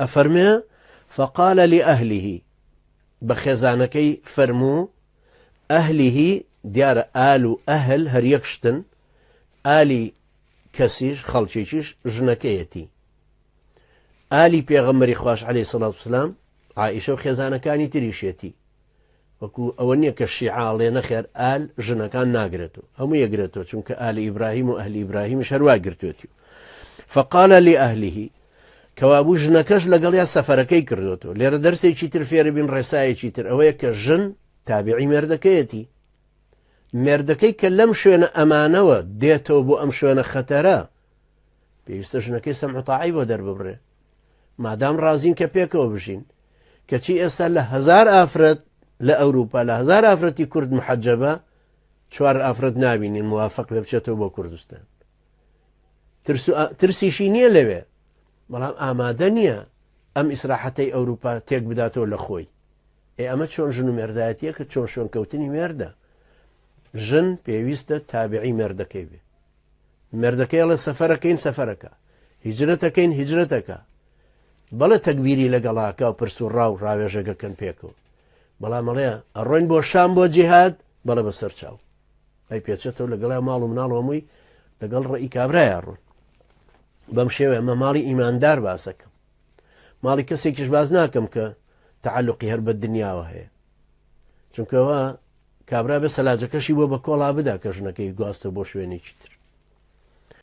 ئەفەرمێ فقال لأهله بە خێزانەکەی فەرموو ئەهلیه دیارە ئال و ئەهل هەر یەک شتن ئالی کەسیش خەڵکێکیش ژنەکەیەتی ئالی پێغەمبەری خواش عەلەیهی سڵات وسلام عائیشە و خێزانەکانی تریشێتی وەکو ئەوە نییە کە شیعاڵێ نەخێر ئال ژنەکان ناگرێتەوە هەموو یەگرێتەوە چونکە ئالی ئیبراهیم و ئەهلی ئیبراهیمیش هەروا گرتوێتی فقال لأهله کەوابوو ژنەکەش لەگەڵیا سەفەرەکەی کردوێتەوە لێرە دەرسێکی تر فێرە بین ڕێسایەکی تر ئەوەیە کە ژن تابعی مێردەکەیەتی مێردەکەی کە لەم شوێنە ئەمانەوە دێتەوە بۆ ئەم شوێنە خەتەرە پێویستە ژنەکەی سەمع و تاعەی بۆ دەرببڕێ مادام ڕازین کە پێکەوە بژین کەچی ئێستا لە هەزار ئافرەت لە ئەوروپا لە هەزار ئافرەتی کورد محەجەبە چوار ئافرەت نابینین موافق بێ بچێتەوە بۆ کوردستان ترسیشی نییە لەوێ بەڵام ئامادە نییە ئەم ئیسراحەتەی ئەوروپا تێک بداتەوە لە خۆی ئێ ئەمە چۆن ژن و مێردایەتیە کە چۆن شوێنکەوتنی مێردە ژن پێویستە تابعی مێردەکەی بێ مێردەکەی ئەڵێ سەفەرەکەین سەفەرەکە هیجرەتەکەین هیجرەتەکە بەڵێ تەکبیری لەگەڵاکە و پرس و ڕا و ڕاوێژەگەکەن پێکەوە بەڵام ئەڵێ ئەڕۆین بۆ شام بۆ جیهاد بەڵێ بەسەر چاو ئەی پێچێتەوە لەگەڵ ماڵ و مناڵ هەمووی لەگەڵ ڕێی کابرایە ڕۆن بەم شێوە ئەمە ماڵی ئیماندار باسەکەم ماڵی کەسێکیش باز ناکەم کە تعلقی هەر بە دنیاوە هەیە چونکەوە کابرا بێ سەلاجەکەشی بۆ بە کۆڵا بدا کە ژنەکەی گواستەوە بۆ شوێنێکی تر.